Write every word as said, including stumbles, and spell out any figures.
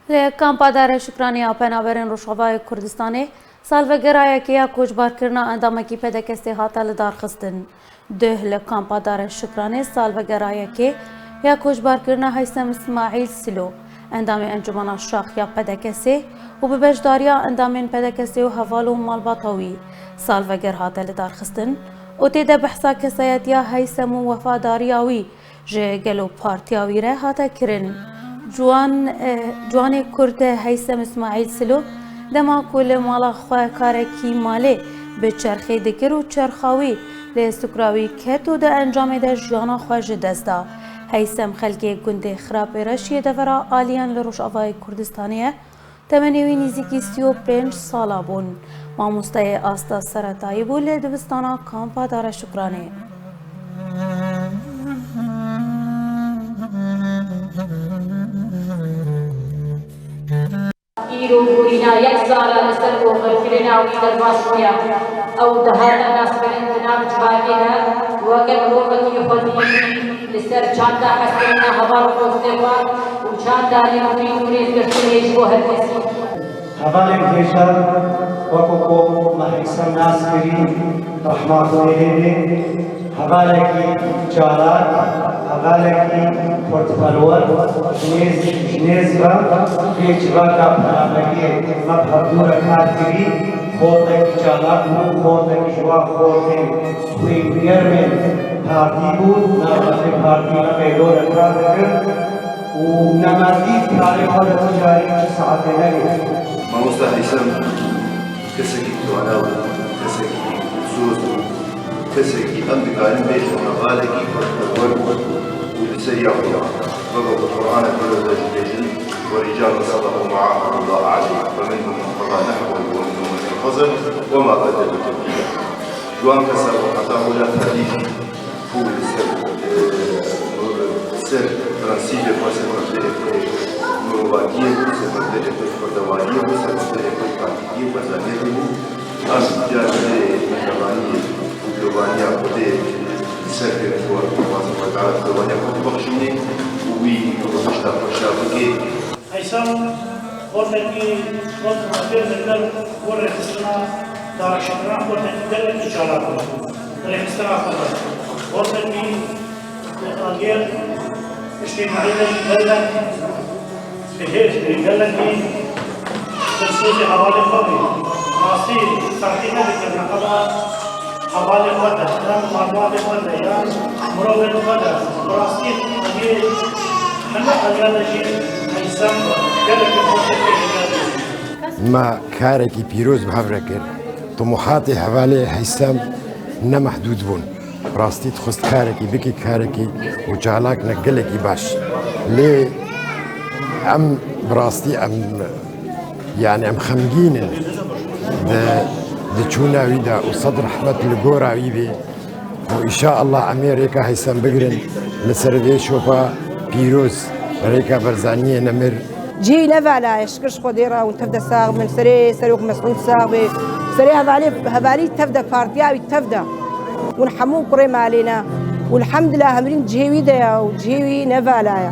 Li Kampa Dara Şukranê ya Penaberên Rojavayê Kurdistanê salvegera yekê ya koçbarkirina endamekî P D K S'ê hate lidarxistin. Duh li Kampa Dara Şukranê salvegera yekê ya koçbarkirina Heysem Îsmaîl Silo, endamê Encûmena Şax ya P D K S'ê û bi beşdariya endamên P D K S'ê û heval û malbata wî salveger hate lidarxistin û tê de behsa kesayetiya Heysem û wefadariya wî ji gel û partiya wî re hate kirin. Ciwan, eh, ciwanê Kurd Heysem Îsmaîl Silo dema ku li mala xwe karekî malê bi çerxê dikir û çerxa wî li sukra wî ket û di encamê de jiyana xwe ji dest da. Heysem xelkê gundê Xirapê Reşiyê devera Aliyan li Rojavayê Kurdistanê ye. Temenê wî nîzîkî sî û pênc sala bûn. Mamosteyê asta seretayî bû li dibistana Kampa Dara Şukranê. Îro bûrîna yek sala li ser oxirkirina wî derbas bûye. Ew dihate naskirin di nav civakê de weke mirovekî xwedî li ser çanda hezkirina heval û dostê xwe û çanda lêborîn û rêzgirtinê ji bo her kesî. Hevalên hêja weko ku me Heysem nas kirî, rehma Xwedê lê bê, hevalekî çalak, hevalekî xurtperwer, ji nêz, ji nêz ve vê civaka penaberiyê me bi hevdû re kar kirî, xortekî çalak bû, xortekî ji wan xortên xwîngermên partî bû, navbetê partî me mêlo re kar dikir û nemerdî karê xwe de ti carî çi saetê negihîşt. Mamosta Heysem kesekî twana bû, kesekî soz bû, kesekî em dikarin bêjin hevalekî xurtperwer bû û li ser ya xwe. Weke ku Qur'ana Pîroz de jî bêjin, ورجال صدقوا ما عاهدوا الله عليه فمنهم من قضى نحبه ومنهم من ينتظر وما بدلوا تبديلا. Ji wan kesa bû heta wila tarî jî ku li ser, e, ser prensîbê xwe, ser mebdeyê xwe mirovatiyê bû, ser mebdeyê xwe xwedewariyê bû, ser mebdeyê xwe partîtiyê û berzaniyetê bû. Em carê vê mêhrebaniyê û girovaniya Xwedê li ser pê bixwazin, Xwedê Teala girovaniya xwe bibexşînê û wî rûhişta xwe şa bike. Heysem xortekî xort û xêr dikir bo rêxistina dareşikirina xortekî gelekî çalak bû. Rêxistina xwe de xortekî agêr, ijtîmaî de jî gelek bi hêz bû, gelekî dilsozî hevalê xwe bû. Rastî ferqî nedikir neqeba hevalê xwe de, yan malbatê xwe de, yan mirovên xwe de. Bi rastî agê hemî aliyane jî Heysem gelekî xortekî hêja bû. Me karekî pîroz bi hev re kir. Tumuhatê hevalê Heysem ne mehdûd bûn. Bi rastî dixwest karekî bike, karekî û çalak ne gelekî baş. Lê em bi rastî em, yani em xemgîn in di, di çûna wî de û sed rehmet li gora wî bê. Û înşaallah em ê rêka Heysem bigirin li ser vê şopa pîroz, rêka Barzaniyê nemir. Cihê wî nevalaye, şikir ji Xwedê re, hûn tev de sax bin, serê serok Mesûd sax bê, serê hevalê, hevalî tev de, partiya wî tev de. Hûn hemû kurê malê ne. Û elhamdulillah hemirîn cihê wî de ye û cihê wî nevalaye.